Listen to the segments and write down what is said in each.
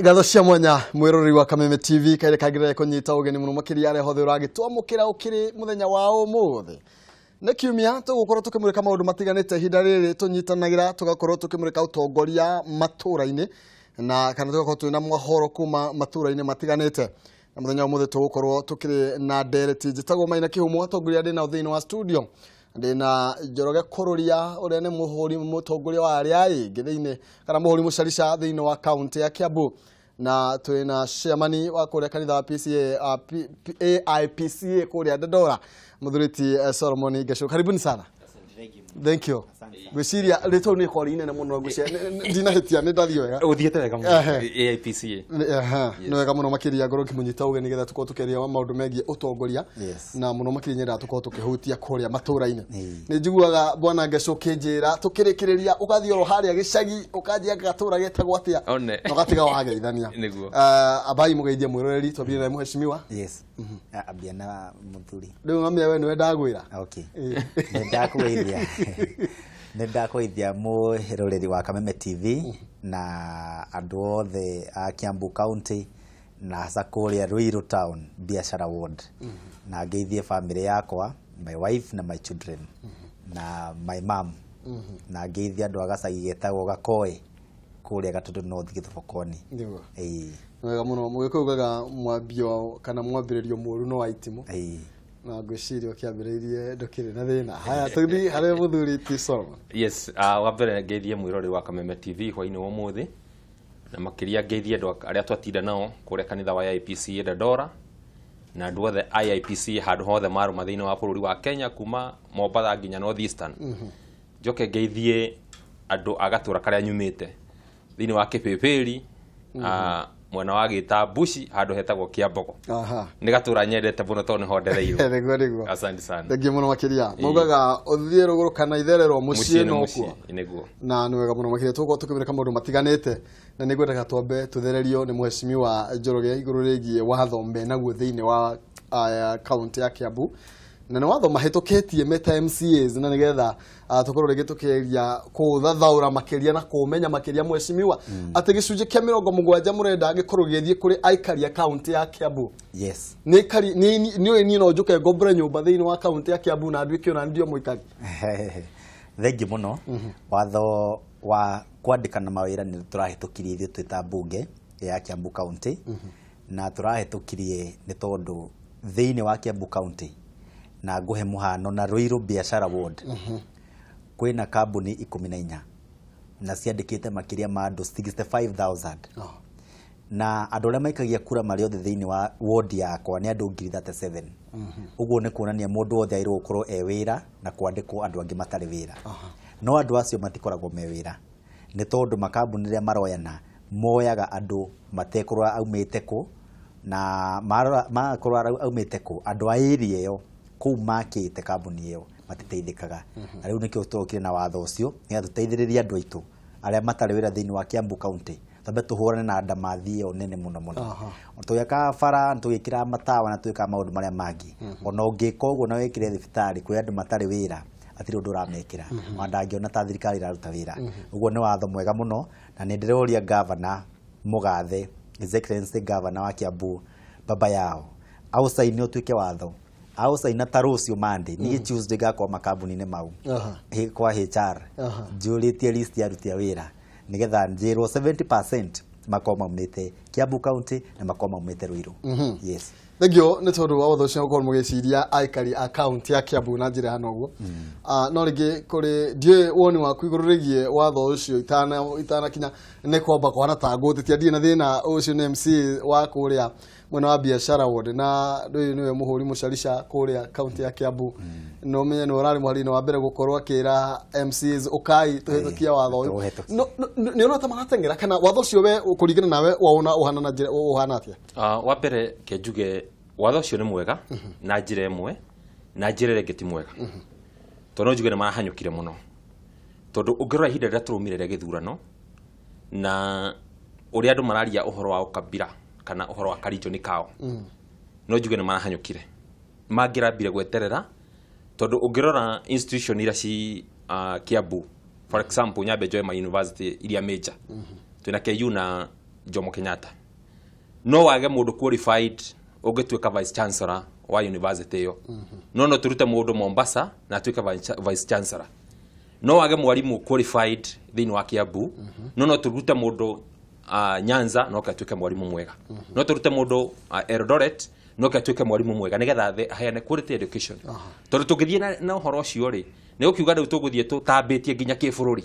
Ngatho cia mwanya mwiroreri wa Kameme TV kaire kangire kunyita ugeni muno makiria aria hothe uragitwamukira ukiri muthenya wa umuthi. Nĩ kiumia tũgũkorwo tũkĩmũrĩka maũndũ matiganĩte ihinda rĩrĩ tũnyitanagĩra tũgakorwo tũkĩmũrĩka ũtongoria matũra-inĩ na kana tũgakorwo twĩna mohoro kuma matũra-inĩ matiganĩte. Na mũthenya wa ũmũthĩ tũgũkorwo tũkĩrĩ na ndereti njĩtagwo Maina Kĩhumo, atongoria ndĩ nao thĩinĩ wa studio. Ndĩna Njoroge Kũrũria ũrĩa nĩ mũhũri mũtongoria wa arĩa aingĩ thĩinĩ kana mũhũri mũcarica thĩinĩ wa kaunti ya Kiambu, na twĩna chairman wa kũrĩa kanitha wa PCA AIPCA kũrĩa Dandora, mũthuriti Solomon Ngacũ. Karibuni sana. Thank you. Ngwĩciria rĩtwa nĩ ikorwo inene mũno, ngwĩciria ndinahĩtia nĩ ndathiĩ wega. Ũthiĩte wega mũno. AIPCA. Nĩ wega mũno makĩria ngorwo ngĩmũnyita ũgeni nĩgetha tũkorwo tũkĩaria maũndũ megiĩ ũtongoria na mũno makĩria nyendaga tũkorwo tũkĩhutia kũrĩa matũra-inĩ. Nĩ njiguaga bwana Ngacũ ũkĩnjĩra tũkĩrĩkĩrĩria ũgathiĩ oro harĩa gĩcagi ũkanjia gatũra getagwo atĩa na ũgatiga wageithania. Ambai mũgeithie mwĩroreri twambie na mheshimiwa. Yes. Ambia na mũthuri. Rĩu ngamia we nĩwe ndagwĩra. Okay. Nĩ ndakũgeithia. Nĩ ndakũgeithia mwĩroreri wa Kameme TV na andũ othe a Kiambu County na hasa kũrĩa Ruiru Town Biashara Ward. Na ngeithie family yakwa, my wife na my children na my mom. Na ngeithie andũ a gacagi getagwo Gakoe kũrĩa Gatundu North Gĩthobokoni. Nĩguo. Wega mũno. Mũgĩkũyũ ugaga mwambio kana mwambĩrĩrio mũru no wa itimũ. Na ngwĩciria ũkĩambĩrĩirie ndũkĩrĩ na thĩna. Haya, tũthiĩ harĩ mũthuri ti Solomon. Yes, wa mbere ngeithie mwĩroreri wa Kameme TV hwainĩ wa ũmũthĩ, na makĩria ngeithie andũ arĩa twatinda nao kũrĩa kanitha wa AIPCA Dandora na andũ othe IIPCA handũ hothe marũma thĩinĩ wa bũrũri wa Kenya kuma Mombatha nginya North Eastern. Njoke ngeithie andũ a gatũra karĩa nyumĩte thĩinĩ wa Kĩbĩbĩri, mwena wa Gĩtambuci handũ hetagwo Kĩambogo. Nĩ gatũra nyendete mũno tondũ nĩho ndereirwo. Nĩguo nĩguo. Asante sana. Thengiũ mũno makĩria. Maugaga ũthiĩ rũgũrũ kana itherero mũciĩ no kuo. Nĩguo. Na nĩ wega mũno makĩria tũgũkorwo tũkĩmũrĩka maũndũ matiganĩte na nĩ ngwendaga twambe tũthererio nĩ mheshimiwa Njoroge igũrũ rĩgiĩ watho menaguo thĩinĩ wa kaunti ya Kiambu. Na nĩ watho mahĩtũkĩtie meta MCAs na nĩgetha tũkorwo rĩngĩ tũkĩgeria kũũthathaũra makĩria na kũũmenya makĩria mheshimiwa atĩ gĩcunjĩ kĩa 70 mũrenda gĩkorwo gĩgĩthiĩ kũrĩ aikari a kaunti ya Kiambu. Yes. Nĩ nĩ niĩ no njũke ngombore nyũmba thĩinĩ wa kaunti ya Kiambu na nduĩke ona ndio mũikari. Thengiũ mũno. Watho wa kwandĩkana mawĩra nĩ tũrahĩtũkirie ithuĩ twĩ ta mbunge ya Kiambu County, na tũrahĩtũkirie nĩ tondũ thĩinĩ wa Kiambu County na nguhe muhano na Ruiru Biashara Ward kwĩna kambuni 14 na ciandĩkĩte makĩria ma andũ 65,000. Na andũ arĩa maikagia kura marĩ othe thĩinĩ wa ward yakwa nĩ andũ 37,000. Ũguo nĩ kuonania mũndũ wothe agĩrĩirwo gũkorwo e wĩra na kwandĩkwo andũ angĩ matarĩ wĩra. No andũ acio matikoragwo me wĩra nĩ tondũ makambuni rĩrĩa maroyana moyaga andũ matekũrora aumĩte kũ, na makorwo aumĩte kũ andũ a area ĩyo kũu makĩte kambuni ĩyo matiteithĩkaga. Na rĩu nĩkĩo tũrokire na watho ũcio nĩgetha tũteithĩrĩrie andũ aitũ arĩa matarĩ wĩra thĩinĩ wa Kiambu County, twambe tũhũrane na ndamathi ĩyo nene mũno mũno. Tũgĩakaga bara, tũgĩkĩraga matawa na tũgĩkaga maũndũ marĩa mangĩ. Ona ũngĩka ũguo na wĩkĩre thibitarĩ kwĩ andũ matarĩ wĩra hatirĩ ũndũ ũramekĩra, ona ndangĩona ta thirikari ĩraruta wĩra. Ũguo nĩ watho mwega mũno na nĩ ndĩroria gavana mũgathe, His Excellency gavana wa Kiambu baba yao aũcaine ũtuĩke watho, aũcaina ta rũciũ Monday, niĩ Tuesday ngakorwo makambuni-inĩ mau kwa HR njũrĩtie list ya aruti a wĩra nĩgetha njĩrwo 70% makorwo maumĩte Kiambu County na makorwo maumĩte Ruiru. Yes. Thengiũ nĩ tondũ wa watho ũcio gũkorwo mũgĩciria aikari a kaunti ya Kiambu na njĩra ya ũguo. No rĩngĩ kũrĩ ndiũĩ woni waku igũrũ rĩgiĩ watho ũcio itanakinya nĩ kwamba kũhana ta ngũtĩtia ndirĩ na thĩna ũcio nĩ MC wa kũrĩa mwena wa Biashara Ward na ũyũ nĩwe mũhũri mũcarica kũrĩa kaunti ya Kiambu. No menye nĩ ũrarĩ mweri-inĩ wa mbere gũkorwo akĩra MCAs ũkai tũhĩtũkie watho ũyũ. Nĩ ũrona ta marateng'era kana watho ũcio we kũringana nawe waona ũhana na njĩra ũhana atĩa? Wa mbere ke njuge watho ũcio nĩ mwega na njĩra ĩmwe na njĩra ĩrĩa ĩngĩ ti mwega. Tondũ no njuge nĩ marahanyũkire mũno. Tondũ ũngĩrora ihinda rĩrĩa tũrũmire rĩa gĩthurano na ũrĩa andũ mararia ũhoro wa ũkabira kana ũhoro wa karijoni kao, no njuge nĩ marahanyũkire. Mangĩrambire gweterera tondũ ũngĩrora institution iria ci Kiambu, for example nyambe njoe ma university iria major twĩna KU na Jomo Kenyatta. No wage mũndũ qualified ũngĩtuĩka vice chancellor wa university ĩyo, no no tũrute mũndũ Mombasa na atuĩke vice chancellor. No wage mwarimu qualified thĩinĩ wa Kiambu, no no tũrute mũndũ Nyanza no atuĩke mwarimu mwega. No tũrute mũndũ Eldoret no atuĩke mwarimu mwega, nĩgetha aheane quality education. Tondũ tũngĩthiĩ na ũhoro ũcio rĩ, nĩ gũkiuga rĩu tũgũthiĩ tũtambĩtie nginya kĩbũrũri.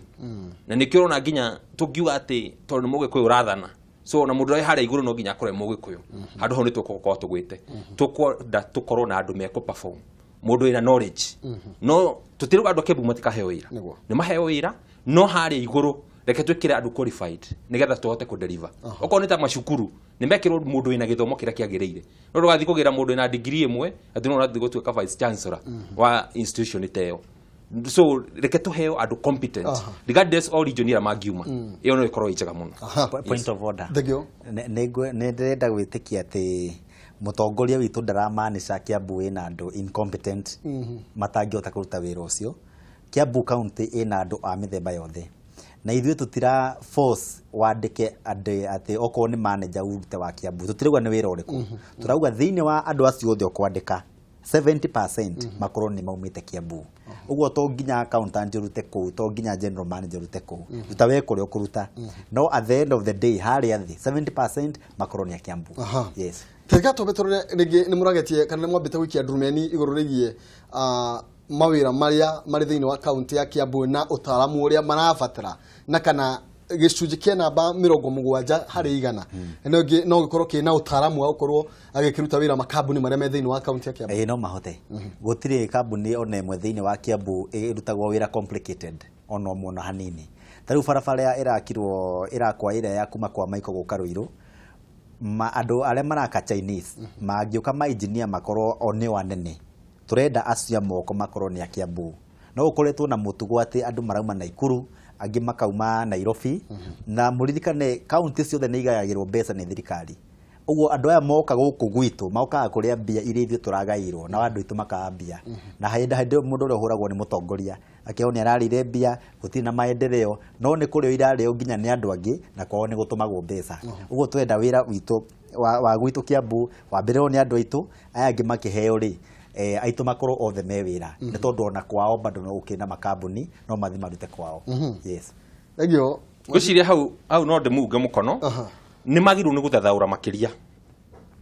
Na nĩkĩo ũrona nginya tũngiuga atĩ tondũ nĩ Mũgĩkũyũ ũrathana, so na mũndũ ũrĩa harĩa igũrũ no nginya akorwo e Mũgĩkũyũ, handũ hau nĩ tũgũkorwo tũgwĩte. Tũkwenda tũkorwo na andũ mekũ perform, mũndũ wĩna knowledge. No tũtirauga andũ a Kiambu matikaheo wĩra, nĩ maheo wĩra, no harĩa igũrũ reke twĩkĩre andũ qualified nĩgetha tũhote kũ deliver. Okorwo nĩ ta macukuru, nĩ mekĩrwo mũndũ wĩna gĩthomo kĩrĩa kĩagĩrĩire. No ndũgathiĩ kũgĩra mũndũ wĩna degree ĩmwe atĩ no ũrathiĩ gũtuĩka vice chancellor wa institution ta ĩyo. So reke tũheo andũ competent regardless of region ĩrĩa mangiuma, ĩyo no ĩkorwo ĩ njega mũno. Point of order. Thank you. Nĩ ndĩrenda gwĩtĩkia atĩ mũtongoria witũ ndaramaanisha Kiambu ĩna andũ incompetent matangĩhota kũruta wĩra ũcio. Kiambu County ĩna andũ a mĩthemba yothe, na ithuĩ tũtira force wandĩke andũ atĩ okorwo nĩ manager ũrute wa Kiambu, tũtirauga nĩ wĩra ũrĩkũ. Tũrauga thĩinĩ wa andũ acio othe ũkwandĩka 70% makorwo nĩ maumĩte Kiambu. Ũguo to nginya accountant ũrute kũu, to nginya general manager ũrute kũu, ruta we kũrĩa ũkũruta, no at the end of the day harĩa thĩ 70% makorwo nĩ a Kiambu. Yes. Reke twambe tũrore rĩngĩ nĩ mũragetie kana nĩ mwambĩte gũikia ndurumeni igũrũ rĩgiĩ mawĩra marĩa marĩ thĩinĩ wa kaunti ya Kiambu na ũtaaramu ũrĩa marabatara, na kana gĩcunjĩ kĩa namba 70 harĩ igana no gĩkorwo kĩna ũtaaramu wa gũkorwo agĩkĩruta wĩra makambuni marĩa me thĩinĩ wa kaunti ya Kiambu. Ĩĩ no mahote. Gũtirĩ kambuni ona ĩmwe thĩinĩ wa Kiambu ĩrutagwo wĩra complicated ona ũmwe ona hanini. Ta rĩu barabara ĩrakirwo ĩrakwa ĩrĩa ya kuma kwa Maiko gũka Ruiru, andũ arĩa maraka Chinese mangĩũka ma engineer makorwo o nĩo anene, tũrenda acio a moko makorwo nĩ a Kiambu. No gũkoretwo na mũtugo atĩ andũ marauma Naikuru, angĩ makauma Nairobi, na mũririkane kaunti ciothe nĩ igayagĩrwo mbeca nĩ thirikari. Ũguo andũ aya moka gũkũ gwitũ mokaga kũrĩa mbia iria ithuĩ tũragaĩirwo, na andũ aitũ makaga mbia. Na hĩndĩ ĩyo mũndũ ũrĩa ũhũragwo nĩ mũtongoria akĩona nĩ ararĩire mbia, gũtirĩ na maendeleo, no nĩ kũrĩo irarĩo nginya nĩ andũ angĩ, na kwao nĩ gũtũmagwo mbeca. Ũguo twenda wĩra witũ wa gwitũ Kiambu wambĩrĩrwo nĩ andũ aitũ, aya angĩ makĩheo rĩ, aitũ makorwo othe me wĩra, nĩ tondũ ona kwao bado no gũkĩrĩ na makambuni no mathiĩ marute kwao. Yes. Thank you. Ngwĩciria hau no ndĩmuunge mũkono. Nĩ magĩrĩirwo nĩ gũthathaũra makĩria,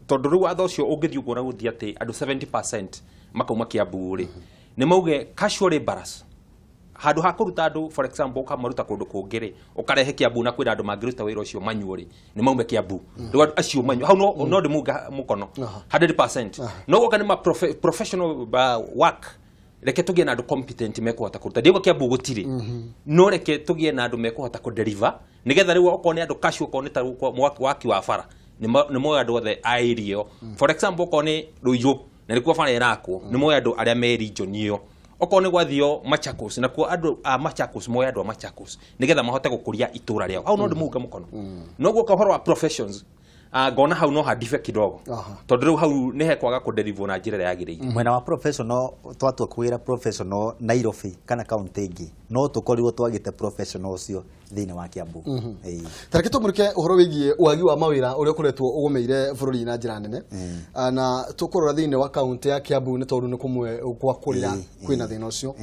tondũ rĩu watho ũcio ũngĩthiĩ ũguo na gũthiĩ atĩ andũ 70% makauma Kiambu rĩ, nĩ mauge casual laborers handũ ha kũruta andũ for example ũkamaruta kũndũ kũngĩ rĩ, ũkarehe Kiambu na kwĩna andũ mangĩruta wĩra ũcio manyuo rĩ, nĩ maume Kiambu. Rĩu andũ acio manyuo hau no ndĩmuunge mũkono 100%. No gũka nĩ ma professional work, reke tũgĩe na andũ competent mekũhota kũruta. Ndiauga Kiambu gũtirĩ, no reke tũgĩe na andũ mekũhota kũ deliver, nĩgetha rĩu okorwo nĩ andũ casual, okorwo nĩ ta waki wa bara, nĩ moe andũ othe a area ĩyo. For example okorwo nĩ Ruiru na nĩkuo bara ĩrakwo, nĩ moe andũ arĩa me region ĩyo. Okorwo nĩ gwathio Machakos, nakuo andũ a Machakos moe andũ a Machakos nĩgetha mahote gũkũria itũra rĩao. Hau no ndĩmuunge mũkono. No guoka ũhoro wa professions, ngona hau no handibe kidogo, tondũ rĩu hau nĩ hekwaga kũ deliver na njĩra ĩrĩa yagĩrĩire. Mwena wa professional twatua kũgĩra professional Nairobi kana kaunti ĩngĩ, no tũkorirwo twagĩte professional ũcio thĩinĩ wa Kiambu. Ta reke tũmũrĩke ũhoro wĩgiĩ wagi wa mawĩra ũrĩa ũkoretwo ũgũmĩire bũrũri na njĩra nene, na tũkũrora thĩinĩ wa kaunti ya Kiambu nĩ tondũ nĩ kũmwe gwa kũrĩa kwĩna thĩna ũcio.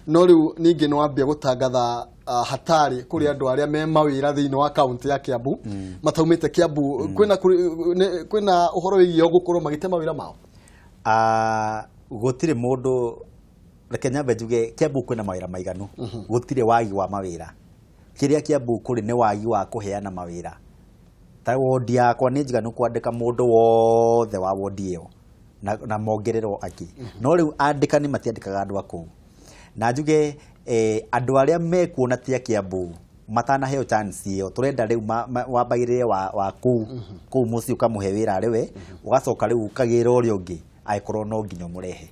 No rĩu ningĩ nĩ wambia gũtangatha hatari kũrĩ andũ arĩa me mawĩra thĩinĩ wa kaunti ya Kiambu mataumĩte Kiambu. Kwĩna ũhoro wĩgiĩ gũkorwo magĩte mawĩra mao? Gũtirĩ mũndũ, reke nyambe njuge Kiambu kwĩna mawĩra maiganu, gũtirĩ wagi wa mawĩra. Kĩrĩa Kiambu kũrĩ nĩ wagi wa kũheana mawĩra. Ta wondi yakwa nĩ njiganu kwandĩka mũndũ wothe wa wondi ĩyo na mongererwo angĩ, no rĩu andĩkani matiandĩkaga andũ a kũu. Na njuge andũ arĩa mekuona ti a Kiambu matanaheo chance ĩyo, tũrenda rĩu wambagĩrĩre wa kũu kũu mũciĩ ũkamũhe wĩra arĩ we, ũgacoka rĩu ũkagĩra ũrĩa ũngĩ angĩkorwo no nginya ũmũrehe.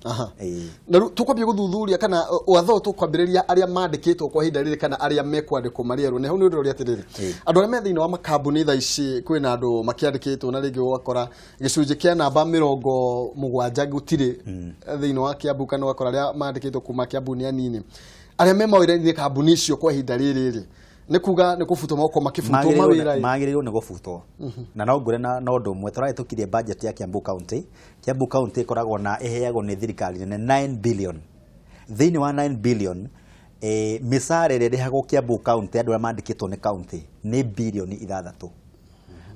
Na rĩu tũkwambia gũthuthuria kana watho tũkwambĩrĩria arĩa mandĩkĩtwo kwa ihinda rĩrĩ kana arĩa mekwandĩkwo marĩ erũ. Na hau nĩ ũndũ ũrĩa atĩrĩrĩ, andũ arĩa me thĩinĩ wa makambuni thaa ici kwĩna andũ makĩandĩkĩtwo na rĩngĩ ũgakora gĩcunjĩ kĩa namba 70 gũtirĩ thĩinĩ wa Kiambu, kana ũgakora arĩa mandĩkĩtwo kuma Kiambu nĩ anini. Arĩa me mawĩra-inĩ kambuni icio kwa ihinda rĩrĩ rĩ, Nĩ kuga nĩ kũbutwo moko makĩbutwo mawĩra. Magĩrĩirwo nĩ gũbutwo. Na no ngũre na ũndũ ũmwe, tũrahĩtũkirie budget ya Kiambu County. Kiambu County ĩkoragwo na ĩheagwo nĩ thirikari nene 9 billion. Thĩinĩ wa 9 billion, mĩcara ĩrĩa ĩrĩhagwo Kiambu County andũ arĩa mandĩkĩtwo nĩ county nĩ bilioni 6.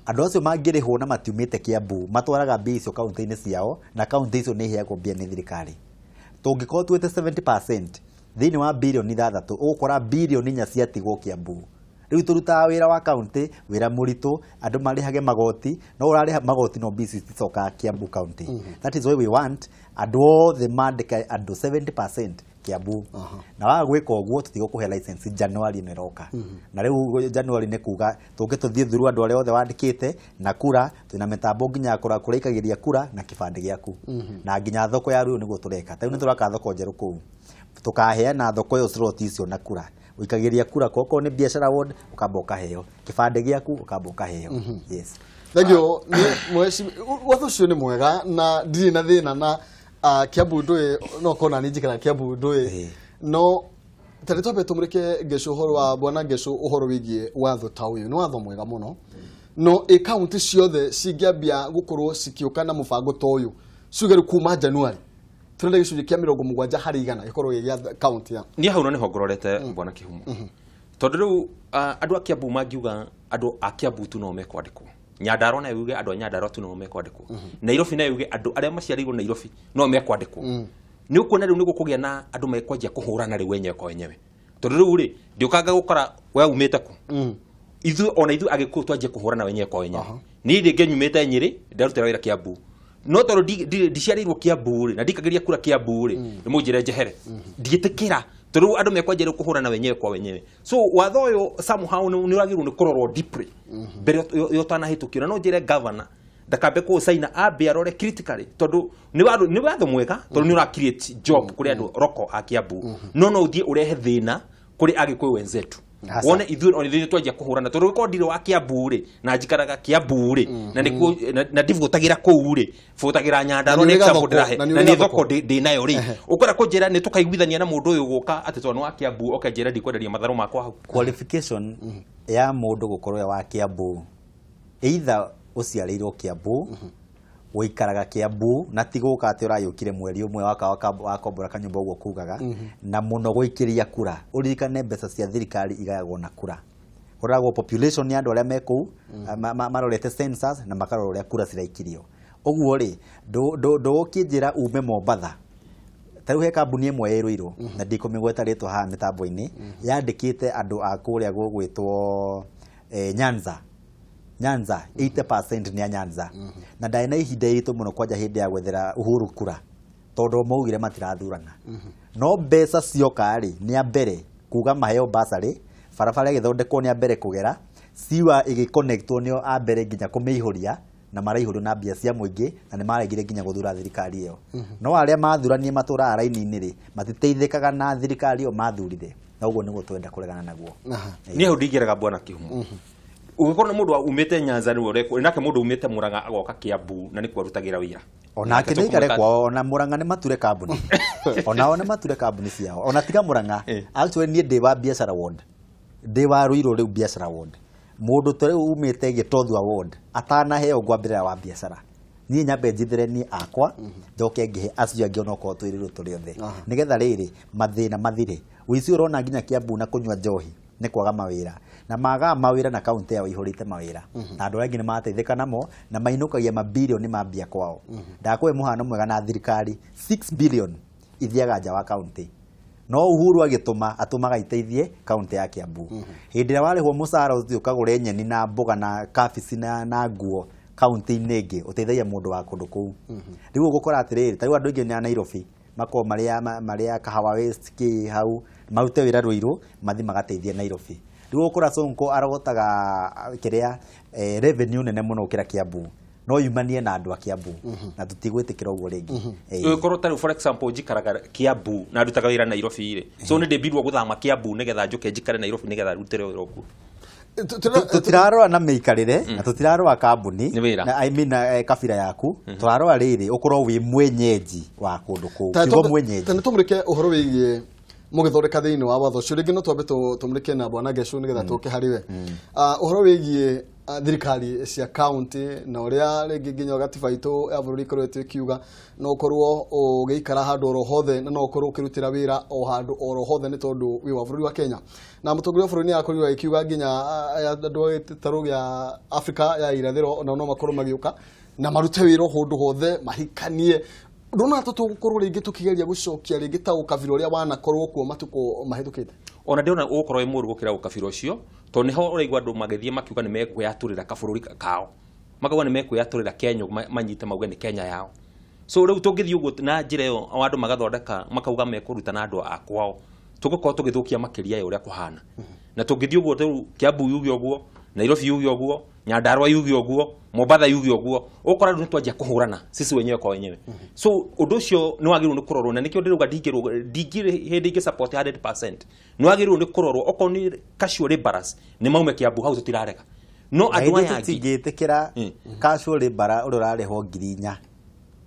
Andũ acio mangĩrĩhwo na matiumĩte Kiambu, matwaraga mbia icio kaunti-inĩ ciao, na kaunti icio nĩ iheagwo mbia nĩ thirikari. Tũngĩkorwo tuĩte 70% thĩinĩ wa bilioni 6, ũgũkora bilioni 4 ciatigwo Kiambu. Rĩu tũrutaga wĩra wa kaunti, wĩra mũritũ, andũ marĩhage magoti, no ũrarĩha magoti no mbia ici citicokaga Kiambu County. That is why we want andũ othe mandĩke andũ 70% Kiambu. Na waga gwĩka ũguo tũtigũkũhe license January ĩno ĩroka. Na rĩu January nĩ kuga tũke tũthiĩ through andũ arĩa othe wandĩkĩte na kura, twĩna mĩtambo nginya kũrĩa kũraikagĩria kura na kĩbandĩ gĩaku. Na nginya thoko ya Ruiru nĩguo tũreka. Ta rĩu nĩ tũraka thoko njerũ kũu. Tũkaheana thoko ĩyo slot icio na kura. Ũikagĩria kura okorwo nĩ biacara ward ũkamba ũkaheo, kĩbandĩ gĩaku ũkamba ũkaheo. Yes. Thank you. Watho ũcio nĩ mwega na ndirĩ na thĩna na Kiambu ndũĩ no kona nĩ njikaraga Kiambu ndũĩ. No tarĩ twambe tũmũrĩke Ngecu ũhoro wa bwana Ngecu ũhoro wĩgiĩ watho ta ũyũ. Nĩ watho mwega mũno. No ĩ kaunti ciothe cingĩambia gũkorwo cikĩũka na mũbango ta ũyũ ciuge rĩu kuma January tũrenda gĩcunjĩ kĩa 70 harĩ igana gĩkorwo gĩ gĩa kaunti ya niĩ hau no nĩho ngororete bwana Kĩhumo. Tondũ rĩu andũ a Kiambu mangiuga andũ a Kiambu tu no mekwandĩkwo, Nyandarua nayo yuge andũ a Nyandarua tu no mekwandĩkwo, Nairobi nayo yuge andũ arĩa maciarĩirwo Nairobi no mekwandĩkwo. Nĩ ũkuona rĩu nĩ gũkũgĩa na andũ mekwanjia kũhũrana rĩu wenyewe kwa wenyewe. Tondũ rĩu rĩ ndiũkanga gũkora we umĩte kũ, ithuĩ ona ithuĩ Agĩkũyũ twanjie kũhũrana wenyewe kwa wenyewe. Niĩ rĩngĩ nyumĩte Nyĩrĩ, ndarutĩra wĩra Kiambu, no tondũ ndiciarĩirwo Kiambu rĩ na ndikagĩria kura Kiambu rĩ nĩ mũnjĩre njehere, ndiĩtĩkĩra. Tondũ andũ mekwanjia rĩu kũhũrana wenyewe kwa wenyewe. So watho ũyũ somehow nĩ ũragĩrĩirwo nĩ kũrorwo deeply mbere yo ũtanahĩtũkio. Na no njĩre governor ndakambe kũũcaina, ambe arore critically, tondũ nĩ watho mwega tondũ nĩ ũra create job kũrĩ andũ roko a Kiambu, no no ũthiĩ ũrehe thĩna kũrĩ Agĩkũyũ wenzetu. Wone ithuĩ ona ithuĩ twanjia kũhũrana tondũ gũkorwo ndirĩ wa Kiambu rĩ na njikaraga Kiambu rĩ na nĩkuo na ndivũtagĩra kũu rĩ, bũtagĩra Nyandarua nĩ example ndĩrahe na nĩ thoko ndĩ nayo rĩ, ũkwenda kũnjĩra nĩ tũkaiguithania na mũndũ ũyũ gũka atĩ tondũ nĩ wa Kiambu oke njĩre ndikwenderia matharũ makwa hau. Qualification ya mũndũ gũkorwo e wa Kiambu, either ũciarĩirwo Kiambu, ũikaraga Kiambu, na ti gũka atĩ ũragĩũkire mweri ũmwe wakombora kanyũmba ũguo kugaga, na mũno gũikĩria kura. Ũririkane mbeca cia thirikari igayagwo na kura. Kũroragwo population ya andũ arĩa me kũu, marorete census na makarora ũrĩa kura ciraikirio. Ũguo rĩ, ndũgũkĩnjĩra ume Mombatha. Ta rĩu he kambuni ĩmwe ĩ Ruiru, na ndikũmĩgweta rĩtwa haha mĩtambo-inĩ, yandĩkĩte andũ a kũrĩa gũgwĩtwo Nyanza. Nyanza 80% nĩ a Nyanza. Na ndarĩ na ihinda iritũ mũno kwanja hĩndĩ ya gwethera Uhuru kura, tondũ maugire matirathurana. No mbeca cioka rĩ, nĩ a mbere kuga maheo basarĩ, barabara ĩgĩthondekwo nĩ a mbere kũgera, siwa ĩgĩconnectwo nĩo a mbere nginya kũmĩihũria, na maraihũrio na mbia cia mũingĩ, na nĩ maregire nginya gũthura thirikari ĩyo. No arĩa mathuranie matũraga raini-inĩ rĩ, matiteithĩkaga na thirikari ĩyo mathurire. Na ũguo nĩguo twenda kũregana naguo. Niĩ hau ndingĩrega bwana Kĩhumo. Ũngĩkorwo nĩ mũndũ umĩte Nyanza nĩwe ũrekwo, nake mũndũ umĩte Murang'a agoka Kiambu na nĩkuo arutagĩra wĩra. Onake nĩ aikare kwao, ona Murang'a nĩ mature kambuni. Onao nĩ mature kambuni ciao. Ona tiga Murang'a, actually niĩ ndĩ wa biacara ward. Ndĩ wa Ruiru rĩu biacara ward. Mũndũ ta rĩu umĩte Gĩtothua ward, atanaheo ngwambĩrĩra wa biacara. Niĩ nyambe njithere niĩ akwa, njoke ngĩhe acio angĩ onokorwo twĩ Ruiru tũrĩ othe. Nĩgetha rĩrĩ, mathĩna mathire. Ũici ũrona nginya Kiambu na kũnyua njohi nĩ kwaga mawĩra. Na magaga mawĩra na kaunti yao ihũrĩte mawĩra. Na andũ arĩa angĩ nĩ marateithĩka namo na mainũkagia mabirioni ma mbia kwao. Ndakũhe mũhano mwega na thirikari 6 billion ithiaga nja wa kaunti. No Uhuru agĩtũma, atũmaga iteithie kaunti ya Kiambu. Hĩndĩ ĩrĩa warĩhwo mũcara ũthiĩ ũkagũre nyeni na mboga na kabici na nguo kaunti-inĩ ĩngĩ, ũteithagia mũndũ wa kũndũ kũu. Rĩu ũgũkora atĩrĩrĩ, ta rĩu andũ aingĩ nĩ a Nairobi, makoragwo marĩa Kahawa West kĩ hau, marute wĩra Ruiru, mathiĩ magateithie Nairobi. Rĩu ũgũkora Sonko arogotaga kĩrĩa revenue nene mũno gũkĩra Kiambu. No yumanie na andũ a Kiambu, na tũtigwĩtĩkĩra ũguo rĩngĩ. Ũngĩkorwo ta rĩu for example njikaraga Kiambu na ndutaga wĩra Nairobi rĩ, so nĩ ndĩmbirwo gũthama Kiambu nĩgetha njũke njikare Nairobi nĩgetha ndutĩre wĩra ũguo. Tũtirarora na mĩikarĩre, na tũtirarora kambuni, na I mean kabira yaku, tũrarora rĩrĩ ũkorwo wĩ mwenyeji wa kũndũ kũu. Kiugo mwenyeji. Tene tũmũrĩke ũhoro wĩgiĩ Mũgĩthondeka thĩinĩ wa watho ũcio rĩngĩ no twambe tũmũrĩke na bwana Gecũ nĩgetha tũke harĩ we. Ũhoro wĩgiĩ thirikari cia county na ũrĩa rĩngĩ nginya gatiba itũ ya bũrũri ĩkoretwo ĩkiuga no ũkorwo ũgĩikara handũ oro hothe na no ũkorwo ũkĩrutĩra wĩra o handũ oro hothe nĩ tondũ wĩ wa bũrũri wa Kenya. Na mũtongoria wa bũrũri nĩ akorirwo agĩkiuga nginya andũ a gĩtarũ gĩa Afrika ya irathĩro nao no makorwo magĩũka na marute wĩra o handũ hothe mahikanie. Ndona tũtũgũkorwo rĩngĩ tũkĩgeria gũcokia rĩngĩ ta ũkabira ũrĩa wanakorwo kuo matukũ mahĩtũkĩte. Ona ndĩrona ũgũkorwo wĩ mũũru gũkĩra ũkabira ũcio, tondũ nĩho ũraigua andũ magĩthiĩ makiuga nĩ mekwĩyatũrĩra kabũrũri kao, makauga nĩ mekwĩyatũrĩra Kenya, manyite mauge nĩ Kenya yao. So rĩu tũngĩthiĩ ũguo na njĩra ĩyo andũ magathondeka makauga mekũruta na andũ a kwao, tũgũkorwo tũgĩthũkia makĩria ya ũrĩa kũhana. Na tũngĩthiĩ ũguo rĩu Kiambu yuge ũguo, Nairobi yuge ũguo, Nyandarua yuge ũguo, Mombatha yuge ũguo, ũgũkora rĩu nĩtwanjia kũhũrana sisi wenyewe kwa wenyewe. So ũndũ ũcio nĩ wagĩrĩirwo nĩ kũrorwo, na nĩkĩo ndĩrauga ndingĩrĩ hĩndĩ ingĩ support 100%. Nĩ wagĩrĩirwo nĩ kũrorwo okorwo nĩ casual laborers nĩ maume Kiambu hau tũtirarega, no andũ aya angĩ Tũtingĩtĩkĩra casual laborer ũrĩa ũrarĩhwo 4,000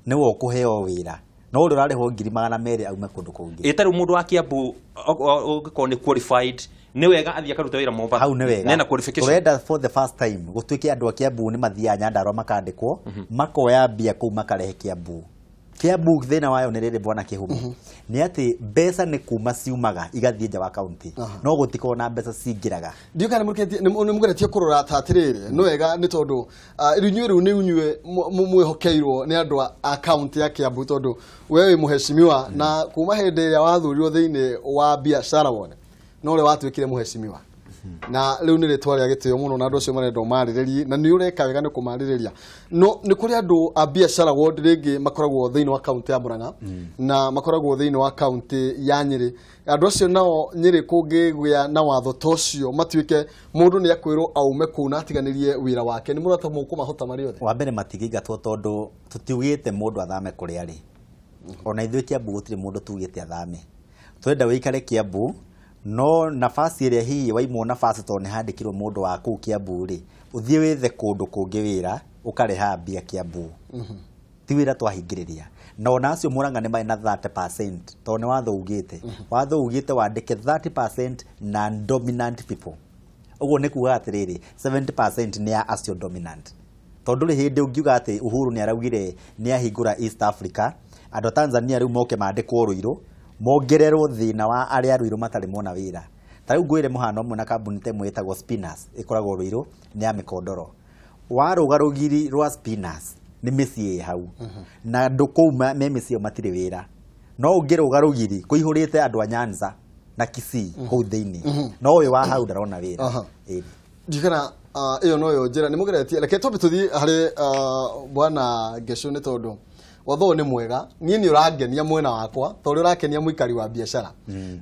nĩwe ũkũheo wĩra, no ũrĩa ũrarĩhwo 200,000 aume kũndũ kũngĩ. Ĩ ta rĩu mũndũ wa Kiambu ũngĩkorwo nĩ qualified nĩ wega athiĩ akaruta wĩra Mombatha. Hau nĩ wega. Nena qualification. Tũrenda for the first time gũtuĩke andũ a Kiambu nĩ mathiaga Nyandarua makandĩkwo, makoya mbia kũu makarehe Kiambu. Kiambu thĩna wayo nĩ rĩrĩ, bwana Kĩhumo, nĩ atĩ mbeca nĩ kuma ciumaga igathiĩ nja wa kaunti, no gũtikorwo na mbeca cingĩraga. Ndiũ kana nĩ mũgeretie kũrora ta atĩrĩrĩ nĩ wega nĩ tondũ rĩu inyuĩ rĩu nĩ inyuĩ mwĩhokeirwo nĩ andũ a kaunti ya Kiambu, tondũ we wĩ mũheshimiwa na kuma hĩndĩ ĩrĩa wathurirwo thĩinĩ wa biacara wone no ũrĩa watuĩkire mũheshimiwa na rĩu nĩ rĩtwa rĩa gĩtĩo mũno na andũ acio marenda ũmarĩrĩrie na nĩ ũreka wega nĩ kũmarĩrĩria. No nĩ kũrĩ andũ a biacara ward rĩngĩ makoragwo thĩinĩ wa kaunti ya Murang'a na makoragwo thĩinĩ wa kaunti ya Nyĩrĩ. Andũ acio nao Nyĩrĩ kũngĩgĩa na watho ta ũcio matuĩke mũndũ nĩ akwĩrwo aume kũu na atiganĩrie wĩra wake, nĩ mũrata mũkũmahota marĩ othe? Wa mbere matingĩingatwo tondũ tũtiugĩte mũndũ athame kũrĩa arĩ. Ona ithuĩ Kiambu gũtirĩ mũndũ tugĩte athame. Twenda wĩikare Kiambu, no nafasi ĩrĩa hihi waimwo nafasi tondũ nĩ handĩkirwo mũndũ wa kũu Kiambu rĩ, ũthiĩ wethe kũndũ kũngĩ wĩra ũkareha mbia Kiambu. Ti wĩra twahingĩrĩria. Na ona acio Murang'a nĩ marĩ na 30% tondũ nĩ watho ugĩte. Watho ugĩte wandĩke 30% non-dominant people. Ũguo nĩ kuga atĩrĩrĩ, 70% nĩ ya acio dominant. Tondũ rĩ hĩndĩ ũngiuga atĩ Uhuru nĩ araugire nĩ ahingũra East Africa, andũ a Tanzania rĩu moke mandĩkwo Ruiru, mongererwo thĩna wa arĩa Ruiru matarĩ mona wĩra. Ta rĩu ngwĩre mũhano ũmwe na kambuni ta ĩmwe ĩtagwo Spinners ĩkoragwo Ruiru, nĩ ya mĩkondoro. Warũga rũgiri rwa Spinners nĩ mĩciĩ ĩ hau, na andũ kũu me mĩciĩ ĩyo matirĩ wĩra. No ũngĩrũga rũgiri kũihũrĩte andũ a Nyanza na Kisii kũu thĩinĩ, no ũyũ wa hau ndarona wĩra. Ĩni. Ndikana ĩyo noyo njĩra nĩ mũgeretie. Reke twambe tũthiĩ harĩ bwana Gecũ nĩ tondũ watho ũyũ nĩ mwega, niĩ nĩ ũrangenia mwena wakwa ta ũrĩa ũrakenia mũikari wa biacara,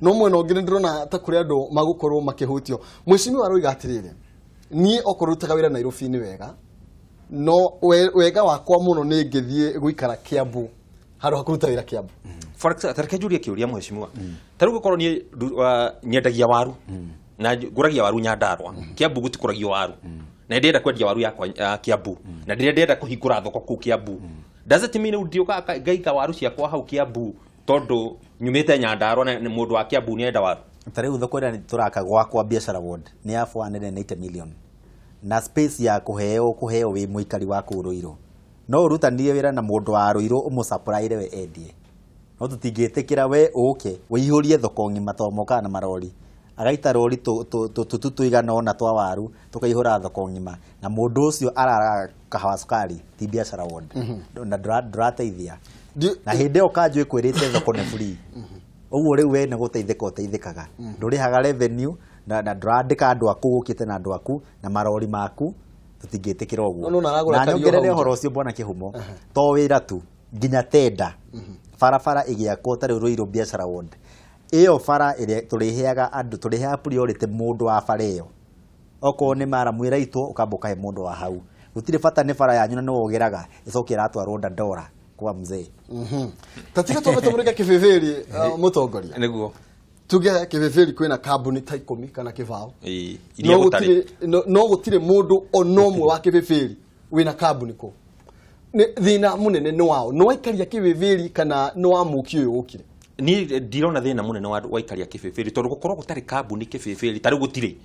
no mwena ũngĩ nĩ ndĩrona ta kũrĩ andũ magũkorwo makĩhutio. Mũheshimiwa aroiga atĩrĩrĩ, niĩ okorwo rutaga wĩra Nairobi nĩ wega, no wega wakwa mũno nĩ ngĩthiĩ gũikara Kiambu handũ ha kũruta wĩra Kiambu. For example, tareke njurie kĩũria mũheshimiwa. Ta rĩu gũkorwo niĩ nyendagia waru na ngũragia waru Nyandarua, Kiambu gũtikũragio waru, na ndĩrenda kwendia waru yakwa Kiambu, na ndĩrenda kũhingũra thoko kũu Kiambu. Does it mean rĩu ndiũkaga ngaika waru ciakwa hau Kiambu tondũ nyumĩte Nyandarua na nĩ mũndũ wa Kiambu nĩarenda waru? Ta rĩu thoko ĩrĩa tũraka gwakwa biacara ward nĩ ya 480 million na space ya kũheo wĩ mũikari wa kũu Ruiru, no ũrutanie wĩra na mũndũ wa Ruiru ũmũsupplyre we endie, no tũtingĩtĩkĩra we ũke ũihũrie thoko ng'ima tondũ mokaga na marori, agaita rori tũtu tũigana ũna twa waru tũkaihũra thoko ng'ima, na mũndũ ũcio araraga kahawa cukari ti biacara ward na ndũrateithia. Na hĩndĩ ĩyo kanjũ ĩkwĩrĩte thoko nĩ free, ũguo rĩu we nĩ gũteithĩka ũteithĩkaga, ndũrĩhaga revenue na ndũrandĩka andũ aku, ũkĩte na andũ aku na marori maku. Tũtingĩtĩkĩra ũguo. No, no, aragũra Na kario nyongerere hau nja. ũhoro ũcio, bwana Kĩhumo, to wĩra tu, nginya tenda barabara ĩgĩakwo ta rĩu Ruiru biacara ward ĩyo, bara ĩrĩa tũrĩheaga andũ, tũrĩheaga priority mũndũ wa bara ĩyo. Okorwo nĩ maramu ĩraitwo, ũkamba ũkahe mũndũ wa hau. Gũtirĩ bata nĩ bara yanyu na nĩwe ũgeraga ĩcoke ĩratwarwo Dandora kwa mzee. Ta tiga twambe tũmũrĩke kĩbĩbĩri mũtongoria. Nĩguo. Tuge kĩbĩbĩri kwĩna kambuni ta 10 kana 20. Ĩĩ, iria No gũtarĩ. gũtirĩ no gũtirĩ mũndũ ona ũmwe wa kĩbĩbĩri wĩna kambuni kũu. Nĩ thĩna mũnene nĩ wao, nĩ waikaria kĩbĩbĩri kana nĩ wa mũki ũyũ ũkire? Ni ndirona thina munene wa waikaria kibibiri tondu gukorwo gutari kambuni kibibiri tari gutiri.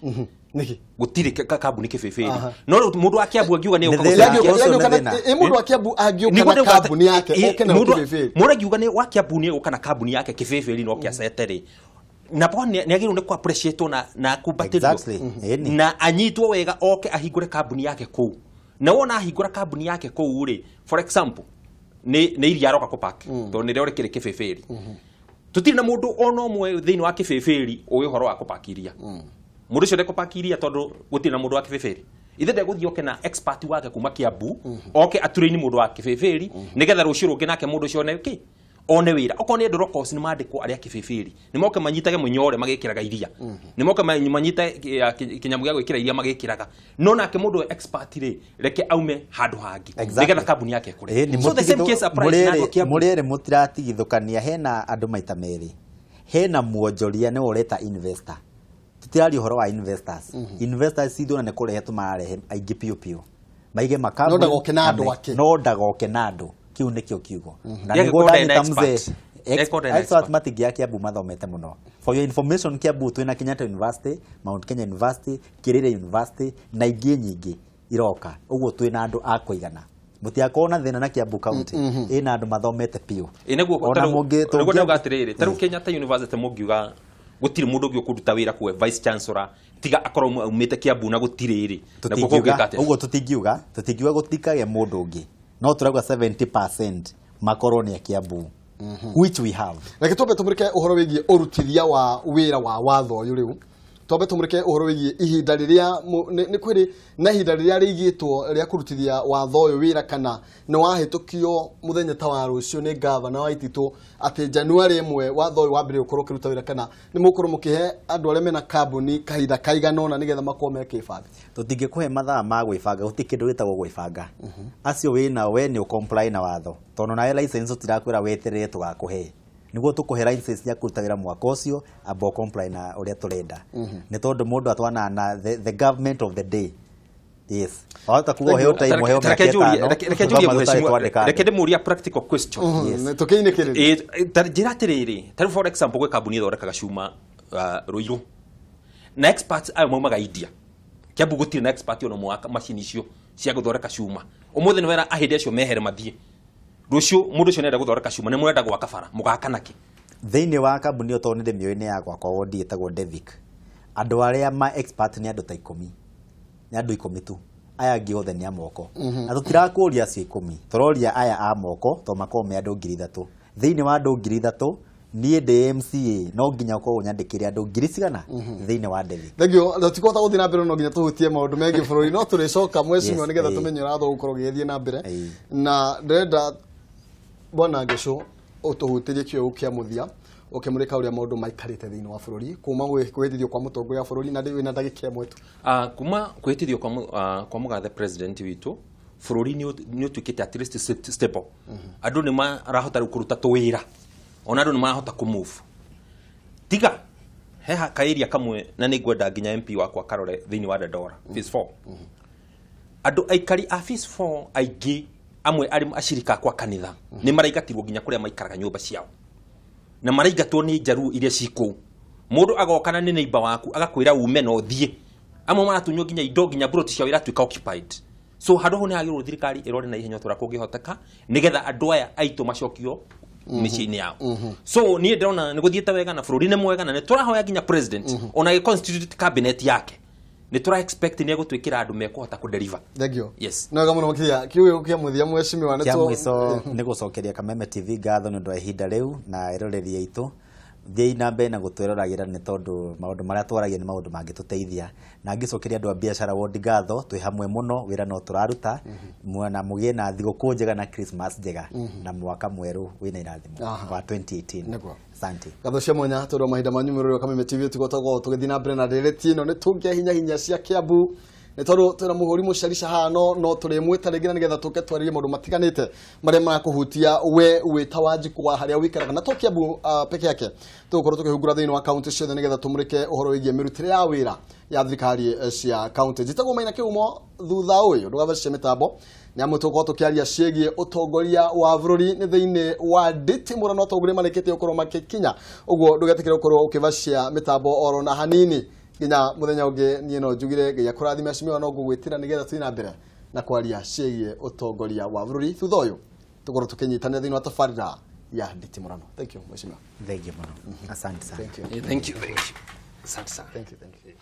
Niki gutiri kambuni kibibiri no mundu wa Kiambu angiuga ni mundu wa Kiambu angiuka na kambuni yake oke na kibibiri mundu angiuga ni wa Kiambu ni oka na kambuni yake kibibiri no kiacetere na po ni agirwo ni ku appreciate na kumbatĩrio na anyitwo wega oke ahingure kambuni yake kuu na wona ahingura kambuni yake kuu ri for example ni iria aroka ku park tondu ni rĩo rĩkĩrĩ kibibiri. Tutiri na mundu ona umwe thiini wa kibibiri uyu uhoro wa kupakiria. Mundu ucio ndekupakiria tondu gutiri na mundu wa kibibiri. Ithe ndegũthiĩ oke na expert wake kuma Kiambu oke aturaini mundu wa kibibiri nigetha rucio rungi nake mundu ucio one ki one wira okorwo ni ndorokos ni mandikwo aria kibibiri ni moke manyitage munyore magikiraga iria ni moke manyite kinyamu gĩa gwikira iria magikiraga no nake mundu expert ri reke aume handu hangi nigetha kambuni yake ikure. So the same case applies na andũ Kiambu. Murere mutiratigithukania hena andu maita meri hena muonjoria ni ureta investor tutiraria uhoro wa investors. Investors ithuĩ na kurehe tumararehe aingĩ piũ piũ maige makambuni no ndagoke na andu ake no ndagoke na andu kiu nikio kiugo na niguo ndanyita mzee expert matingia Kiambu mathomete muno. For your information Kiambu twina Kenyatta University, Mount Kenya University, Kirire University na ingĩ nyingĩ iroka uguo twina andu a kuigana mutiakorwo na thina na Kiambu County ina andu mathomete piũ. Niguo ndauga atiriri ta riu Kenyatta University mungiuga gutiri mundu ungi ukuruta wira kuwe vice chancellor tiga akorwo aumite Kiambu na gutiri ri uguo tutingiuga gutikage mundu ungi no turauga 70% makorwo ni a Kiambu which we have. Reke twambe tumurike uhoro wigie urutithia wa wira wa watho uyu riu twambe tumurike uhoro wigie ihinda riria ni kwiri na ihinda riria rigitwo ria kurutithia watho uyu wira kana ni wahitukio muthenya ta wa rucio ni gavana wa Ititu ati January 1 watho uyu wambire gukorwo ukiruta wira kana ni mukorwo mukihe andu aria mena kambuni kahinda kaigana ona nigetha makorwo mekibanga. Tutingikuhe mathaa ma gwibanga guti kindu gitagwo gwibanga acio wina we ni ucomply na watho tondu nawe license tirakwira weterere tugakuhe niguo tukuhe license ya kuruta wira mwaka ucio amba comply na uria turenda ni tondu mundu atwana na the government of the day. Yes wahota kuga heo time heo mĩaka ĩtano. Reke njurie mheshimiwa reke ndimurie practical question. Tukiinĩkĩrĩria njĩra atĩrĩrĩ ta rĩu for example gwĩ kambuni ĩthondekaga cuma Ruiru na experts ayo maumaga India. Kiambu gũtirĩ na expert ona ũmwe wa macini icio cia gũthondeka cuma. Ũmũthĩ nĩ wera ahĩndĩ acio mehere mathiĩ rũciũ mũndũ ũcio nĩarenda gũthondeka cuma nĩ mũrenda gwaka bara mũgaka nakĩ? Thĩinĩ wa kambuni ĩyo tondũ nĩ ndĩmĩũĩ nĩ ya gwakwa wondi ĩtagwo Devic andũ arĩa ma expert nĩ andũ ta ikũmi nĩ andũ ikũmi tu aya angĩ othe nĩ a moko na tũtirakũria acio ikũmi tũroria aya a moko tondũ makoragwo me andũ 3,000 thĩinĩ wa andũ 3,000 niĩ ndĩ MCA no nginya ũkorwo ũnyandĩkĩre andũ 1,000 cigana thĩinĩ wa Devic. Thengio tũtikũhota gũthiĩ na mbere no nginya tũhutie maũndũ megiĩ bũrũri no tũrĩcoka mheshimiwa nĩgetha tũmenye ũrĩa watho ũgũkorwo ũgĩthiĩ na mbere na ndĩrenda Bwana Ngecu ũtũhutĩrie kĩo kĩa mũthia ũkĩmũrĩka ũrĩa maũndũ maikarĩte thĩinĩ wa bũrũri kuma kwĩhĩtithio kwa mũtongoria wa bũrũri na wĩna ndagĩka ĩmwe tu. Kuma kwĩhĩtithio kwa mũgathe president witũ bũrũri nĩ ũtuĩkĩte at least stable. Andũ nĩ marahota rĩu kũruta tũwĩra ona andũ nĩ marahota kũmove tiga he kaĩria kamwe na nĩ ngwenda nginya MP wakwa karore thĩinĩ wa Dandora phase 4. Andũ aikari a phase 4 aingĩ amwe arĩ acirika kwa kanitha nĩ maraigatirwo nginya kũrĩa maikaraga nyũmba ciao na maraigatwo nĩ njaruo iria cikũu mũndũ agokana nĩ neighbor waku agakwĩra ume no thiĩ amwe maratunywo nginya indo nginya plot ciao iratuĩka occupied. So handũ hau nĩ hagĩrĩirwo thirikari ĩrore na ihenya ũrĩa kũngĩhoteka nĩgetha andũ aya aitũ macokio mĩciĩ-inĩ yao. So niĩ ndĩrona nĩ gũthiĩte wega na bũrũri nĩ mwega na nĩ tũrahoya nginya president ona gĩ constitute cabinet yake nĩ tũra expect nĩ egũtwĩkĩra andũ mekũhota kũ deliver. Thengio. Yes. Nĩ wega mũno makĩria kiugo kĩa mũthia mheshimiwa nĩ kĩa mũico nĩ gũcokeria Kameme TV ngatho nĩ ũndũ wa ihinda rĩu na eroreri aitũ thiĩi na mbere na gũtwĩroragĩra nĩ tondũ maũndũ marĩa twaragia nĩ maũndũ mangĩtũteithia na ngĩcokeria andũ a biacara wondi ngatho twĩ hamwe mũno wĩra no tũraruta na mũgĩe na thigũkũ njega na Christmas njega na mwaka mwerũ wĩna irathimo wa 2018. Asante. Ngatho cia mwanya tondũ wa mahinda manyu mwĩroreri wa Kameme TV tũgotagwo tũgĩthiĩ na mbere na ndereti ĩno nĩ tũngĩa hinya cia Kiambu nĩ tondũ twĩna mũhũri mũcarica haha no tũrĩmwĩta rĩngĩ na nĩgetha tũke twarĩrie maũndũ matiganĩte marĩa marakũhutia we wĩ ta Wanjikũ wa harĩa ũikaraga na to Kiambu peke yake tũgũkorwo tũkĩhungura thĩinĩ wa kaunti ciothe nĩgetha tũmũrĩke ũhoro wĩgiĩ mĩrutĩre ya wĩra ya thirikari cia kaunti. Njĩtagwo Maina Kĩhumo thutha ũyũ ndũgathecie mĩtambo Nĩ amu tũgũkorwo tũkĩaria ciĩgiĩ ũtongoria wa bũrũri nĩ thĩinĩ wa nditimũrano atongoria marĩkĩtie gũkorwo magĩkinya. Ũguo ndũgetĩkĩre gũkorwo ũkĩbacia mĩtambo oro na hanini nginya mũthenya ũngĩ. Niĩ no njugire Ngai akũrathime. Mheshimiwa, no ngũgwĩtĩra nĩgetha tũthiĩ na mbere na kwaria ciĩgiĩ ũtongoria wa bũrũri thutha ũyũ tũkorwo tũkĩnyitanĩra thĩinĩ wa tabarĩra ya nditimũrano. Thank you, mheshimiwa. Thengiũ mũno, asante sana. Thank you. Thank you, thank you, asante sana. Thank you, thank you.